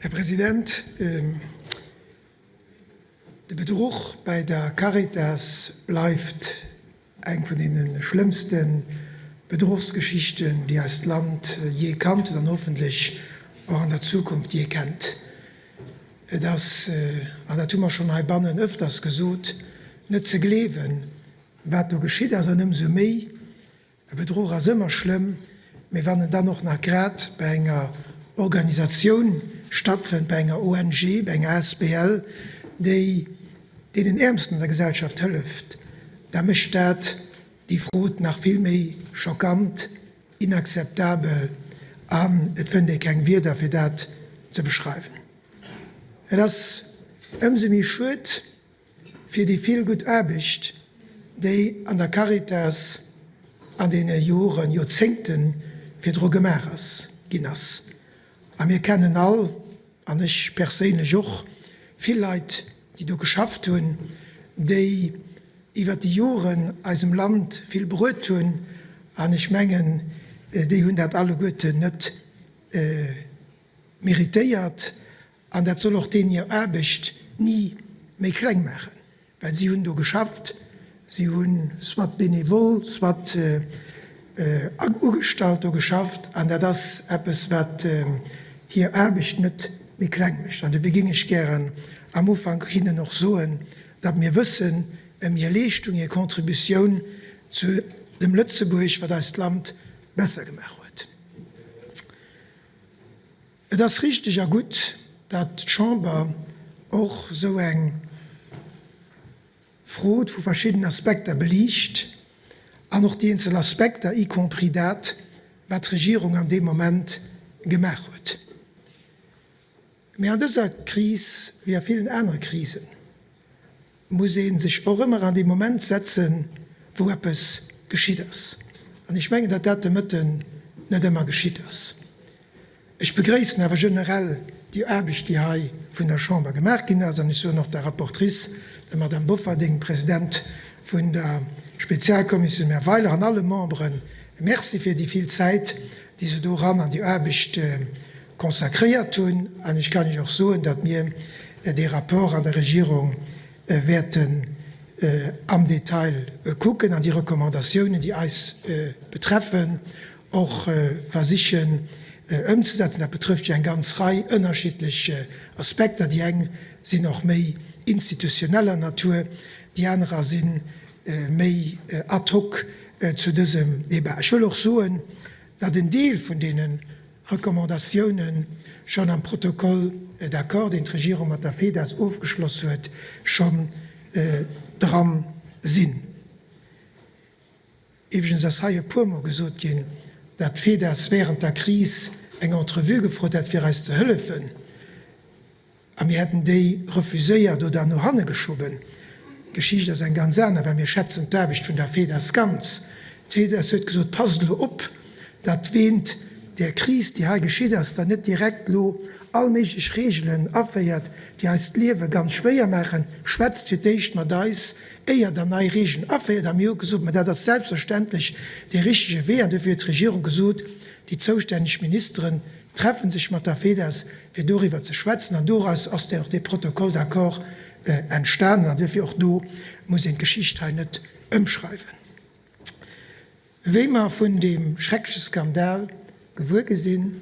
Här President, de Bedruch bei der Caritas bleift eng vun deene schlëmmste Bedruchsgeschichten, déi eist Land jee kannt huet an hoffentlech och an der Zukunft jee kennt. Et ass, an dat hu mer schonn heibannen ëfters gesot, net ze gleewen, wat do geschitt ass, an ëmsou méi, E Bedruch ass ëmmer schlëmm, mee wann en dann och nach grad bei enger Organisatioun stattfënnt, bei enger ONG, bei enger asbl, déi deenen Äermsten an der Gesellschaft hëlleft, da mécht dat déi Frod nach vill méi schockant, inakzeptabel an et fënnt ee keng Wierder fir dat ze beschreiwen. Et ass ëmsou méi schued, fir déi vill gutt Aarbecht, déi an der Caritas an deene Joren, Joerzéngte virdru gemaach ass, ginn ass. A mir kennen all, an ech perséinlech och, vill Leit, déi do geschafft hunn, déi iwwert déi Joren eisem Land vill bruet hunn. An ech mengen, déi hunn dat alleguerten net méritéiert. An dat soll och deenen hir Aarbecht ni méi kleng maachen, well si hunn do geschafft, si hu soit bénévol, soit ugestallt do geschafft an dat ass eppes, wat hir Aarbecht net méi kleng mécht. An dofir géing ech gären am Ufank hinnen och soen, datt mir wëssen ëm hir Leeschtung, hir Contributioun zu dem Lëtzebuerg, wat eist Land besser gemaach huet. Et ass richteg a gutt, datt d'Chamber och esou eng Frot vu verschiddenen Aspekter beliicht an och déi eenzel Aspekter, y compris dat, wat d'Regierung an deem Moment gemaach huet. Mä an dëser Kris, wéi a villen anere Krisen, muss ee sech och ëmmer an dee Moment setzen, wou eppes geschitt ass. An ech mengen, datt dat de Mëtten net ëmmer geschitt ass. Ech begréissen awer generell déi Aarbecht, déi hei vun der Chamber gemaach ginn ass. An ech soen och der Rapportrice, der Madame Bofferding, President vun der Spezialkommissioun, dem Här Weiler, an alle Membere Merci fir déi vill Zäit, déi se doran an déi Aarbecht consacréiert hunn. An ech kann Iech och soen, datt mir dee Rapport an der Regierung wäerten am Detail kucken an déi Recommandatiounen, déi eis betreffen, och versichen ëmzesetzen. Dat betrëfft jo eng ganz Rei ënnerschiddlech Aspekter. Déi eng sinn och méi institutioneller Natur, déi anerer si méi ad hoc zu dësem Débat. Ech wëll och soen, datt en Deel vun deene Recommandatiounen schonn am Protocole d'accord, deen d'Regierung mat der FEDAS ofgeschloss huet, schonn dran sinn. Iwwregens ass hei e puermol gesot ginn, dat d'FEDAS während der Kris eng Entrevue gefrot hätt, fir eis ze hëllefen. A mir hätten déi refuséiert oder no hanne geschoben. D'Geschicht ass eng ganz aner, well mir schätzen d'Aarbecht vun der FEDAS ganz. D'FEDAS huet gesot, Passt elo op, datt wéint där Kris, déi hei geschitt ass, Der net direkt elo all méiglech Reegelen aféiert, déi eis d'Liewe ganz schwéier maachen. Schwätzt fir d'éischt mat eis, éier Der nei Reegelen aféiert. A mir hu gesot, Ma dat ass selbstverständlech dee richtege Wee. An dofir huet d'Regierung gesot, déi zoustänneg Ministeren treffe sech mat der FEDAS, fir doriwwer ze schwätzen. An doraus ass och dee Protocole d'accord entstanen. An duerfir och do muss een d'Geschicht hei net ëmschreiwen. Wéi mer vun deem schreckleche Skandal gewuer gi sinn,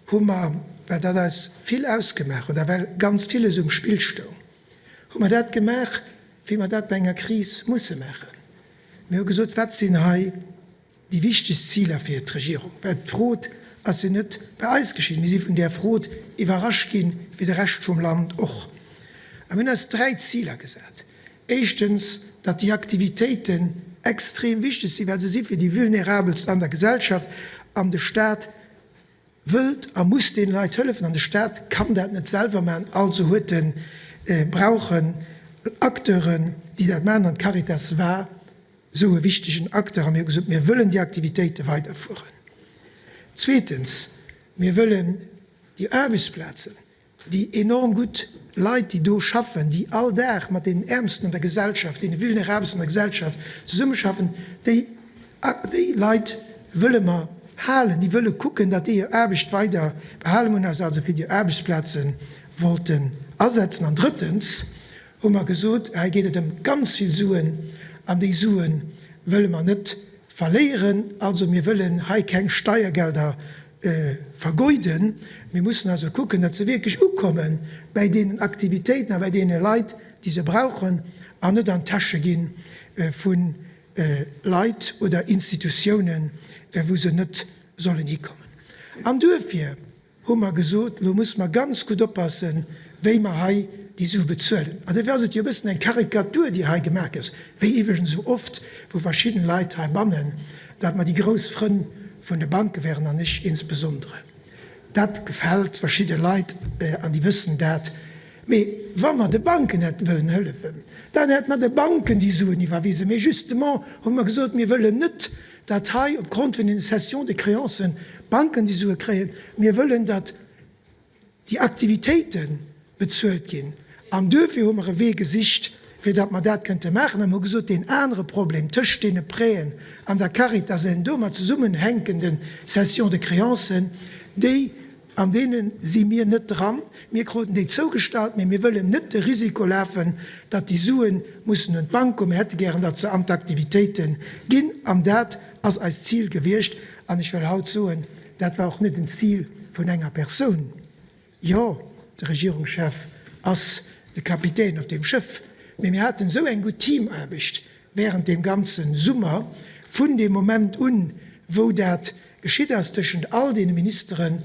hu mer, well dat eis vill ausgemaach huet a well ganz villes um Spill stoung, hu mer dat gemaach, wéi mer dat bei enger Kris musse maachen. Mir hu gesot, Wat sinn hei déi wichtegst Ziler fir d'Regierung, well d'Frod ass jo net bei eis geschitt, mir si vun där Frod iwwerrascht ginn, wéi de Rescht vum Land och. A mir hunn eis 3 Ziler gesat. Éischtens, datt déi Aktivitéiten extrem wichteg sinn, well se si fir déi Vulnerabelst an der Gesellschaft an de Staat wëllt a muss deene Leit hëllefen an de Staat kann dat net selwer maachen, also huet e brauch en Acteuren, déi dat maachen an d'Caritas war esou e wichtegen Acteur a mir hu gesot, mir wëllen déi Aktivitéite weiderfueren. Zweetens, mir wëllen déi Aarbechtsplazen, déi enorm gutt Leit, déi do schaffen, déi all Dag mat deenen Äermsten an der Gesellschaft, deene Vulnerabelsten an der Gesellschaft zesummeschaffen, déi, déi Leit wëlle mer. halen, déi wëlle kucken, datt déi hir Aarbecht weider behalen. Mir hunn eis also fir déi Aarbechtsplaze wollten asetzen. An drëttens hu mer gesot, hei geet et ëm ganz vill Suen an déi Sue wëlle mer net verléieren. Also mir wëllen hei keng Steiergelder vergeuden. Mir mussen also kucken, datt se wierklech ukomme bäi deenen Aktivitéiten a bäi deene Leit, déi se brauchen, an net an d'Täsche gi vu Leit oder Institutiounen, wou se net sollen hikommen. An duerfir hu mer gesot, Elo musse mer ganz gutt oppassen, wéi mer hei déi Sue bezuelen. An duerfir ass et jo e bëssen eng Karikatur, déi hei gemaach gëtt, wéi iwwregens esou oft vu verschidden Leit heibannen, datt mer déi grouss Frënn vun de Banke wären, an ech insbesondere. Dat gefält verschidde Leit an déi wëssen dat. Mee wa mer de Banken hätten wëllen hëllefen, dann hätte mer de Banken déi Suen iwwerwisen. Mee justement hu mer gesot, mir wëllen net, datt hei opgrond vun den Cessions de créancen d'Banken déi Sue kréien. Mir wëllen, datt déi Aktivitéite bezuelt ginn. An duerfir hu mer e Wee gesicht, fir datt mer dat kënnte maachen. A mer hu gesot, deen anere Problem tëscht deene Prêten an der Caritas an den domat zesummenhänkende Cessions de créancen, déi, An deene si mir net dran. Mir kruten déi zougestallt, mee mir wëllen net de Risiko lafen, datt déi Sue mussen un d'Bank goen. Mir hätte gären, datt se an d'Aktivitéite ginn. An dat ass eist Zil gewiescht. An ech wëll haut soen, dat war och net en Zil vun enger Persoun. Jo, de Regierungschef ass de Kapitän op deem Schëff, mee mir haten esou eng gutt Teamaarbecht während deem ganze Summer, vun deem Moment un, wou dat geschitt ass, tëschent all deene Ministeren,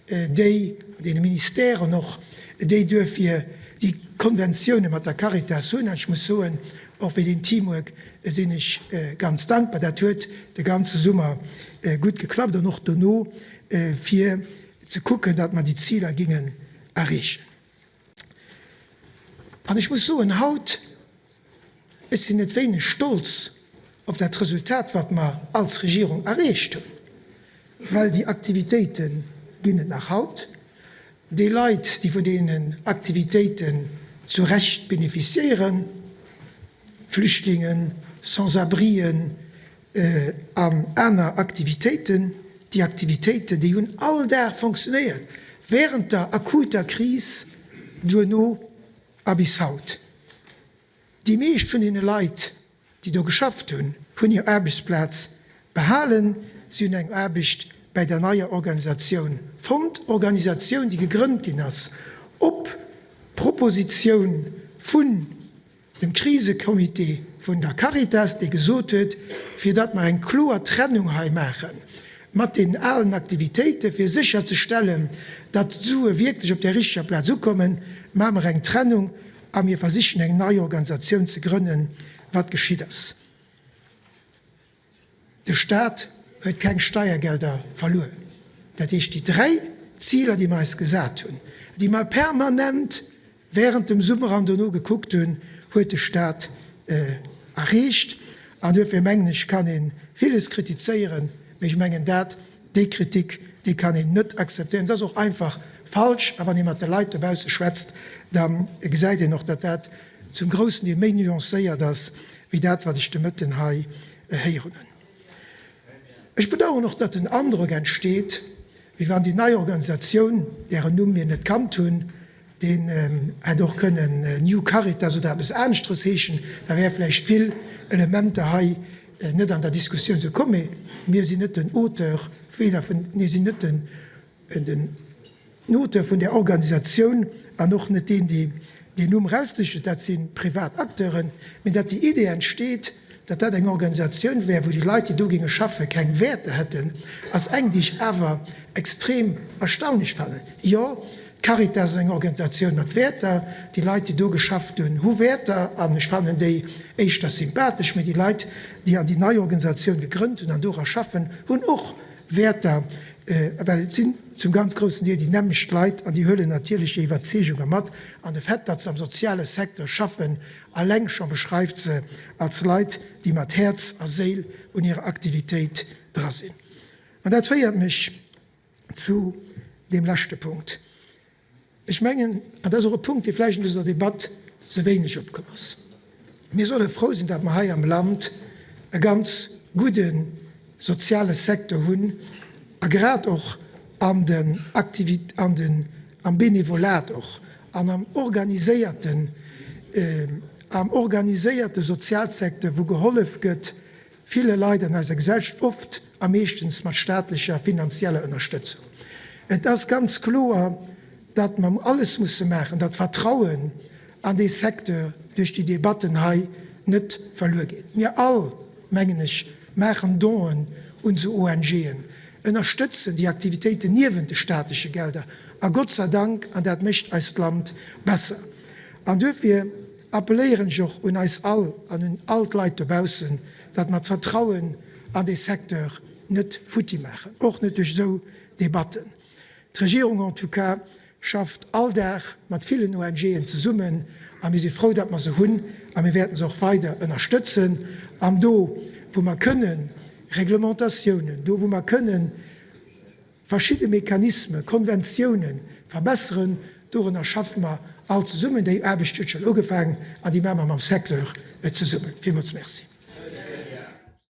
déi, an deene Ministèren och, déi duerfir déi Konventioune mat der Caritas hunn. An ech muss soen, och fir deen Teamwork sinn ech ganz dankbar. Dat huet de ganze Summer gutt geklappt an och dono, fir ze kucken, datt mer déi Ziler gingen erreechen. An ech muss soen haut, ech sinn net wéineg stolz op dat Resultat, wat mer als Regierung erreecht hunn, well déi Aktivitéite ginn et nach haut. Déi Leit, déi vun deenen Aktivitéiten zu Recht bénéficiéieren, Flüchtlingen, Sans-abrien, An aner Aktivitéiten, déi Aktivitéiten, déi hunn all Dag fonctionnéiert während der akuter Kris, duerno a bis haut. Déi meescht vun deene Leit, déi do geschafft hunn, hunn hir Aarbechtsplaz behalen. Si hunn eng Aarbecht bäi der neier Organisatioun fonnt, Organisatioun, déi gegrënnt ginn ass op Propositioun vun dem Krisecomité vun der Caritas, dee gesot huet, fir datt mer eng kloer Trennung hei maache mat deenen alen Aktivitéiten, fir sécherzestellen, datt d'Sue wierklech op där richteger Plaz ukommen, maache mer eng Trennung a mir versichen eng nei Organisatioun ze grënnen, wat geschitt ass. De Staat huet keng Steiergelder verluer. Dat heescht, déi 3 Ziler, déi mer eis gesat hunn, déi mer permanent während dem Summer an dono gekuckt hunn, huet de Staat erreecht. An duerfir mengen ech, kann ee villes kritizéieren, mee ech mengen dat, déi Kritik, déi kann een net akzeptéieren. Se ass och einfach falsch. A wann ee mat de Leit dobausse schwätzt, da gesäit een och, datt dat zum groussen Deel méi nuancéiert ass wéi dat, wat ech de Mëtten hei héieren hunn. Ech bedauern och, datt den Androck entsteet, wéi wann déi nei Organisatioun, dären Numm mir net kannt hunn, deen hätt och kënnen New Caritas oder eppes aneschteres heeschen, da wäre vläicht vill Elementer hei net an der Diskussioun esou komm. Mee mir sinn net den Auteur, weder vun, mir sinn net den, den Auteur vun där Organisatioun an och net deen, dee deen Numm erausgesicht huet, dat si privat Acteuren, mee datt déi Idee entsteet, datt dat eng Organisatioun wär, wou déi Leit, déi do géinge schaffen, keng Wäerter hätten, ass eng, déi ech awer extrem erstaunlech fannen. Jo, d'Caritas ass eng Organisatioun mat Wäerter, déi Leit, déi do geschafft hunn, hu Wäerter an ech fannen déi éischter sympathesch, mee déi Leit, déi an déi nei Organisatioun gegrënnt hunn an dora schaffen, hunn och Wäerter, well et sinn zum ganz groussen Deel déi nämmlecht Leit an déi huelen natierlech hir Iwwerzeegunge mat. An de Fait, datt se am soziale Secteur schaffen, alleng scho beschreift se als Leit, déi mat Häerz a Séil un hirer Aktivitéit dra sinn. An dat féiert mech zu deem leschte Punkt. Ech mengen, an dat ass och e Punkt, dee vläicht an dëser Debatt ze wéineg opkomm ass, Mir solle frou sinn, datt mer hei am Land e ganz gudde soziale Secteur hunn. A grad och an den Aktivit-, an den, am Benevolat och an am organiséierten, am organiséierte Sozialsecteur, wou gehollef gëtt ville Leit an eiser Gesellschaft, oft a meeschtens mat staatlecher finanzieller Ënnerstëtzung. Et ass ganz kloer, datt mer alles musse maachen, datt d'Vertrauen an dee Secteur duerch déi Debatten hei net verluer geet. Mir all, mengen ech, maachen Donen un esou ONGen, ënnerstëtzen déi Aktivitéiten niewent de staatleche Gelder, a Gott sei Dank, an dat mécht eist Land besser. An duerfir appelléieren ech och un eis all an un all d'Leit dobaussen, datt mer d'Vertrauen an dee Secteur net futti maachen, och net duerch esou Debatten. D'Regierung en tout cas schafft all Dag mat villen ONGen zesummen a mir si frou, datt mer se hunn a mir wäerten se och weider ënnerstëtzen. An do, wou mer kënnen Reglementatiounen, do wou mer kënnen verschidde Mechanismen, Konventiounen verbesseren, dorunner schaffe mer all zesummen. Déi Aarbecht huet schonn ugefaangen an déi maache mer mam Secteur zesummen. Villmools Merci.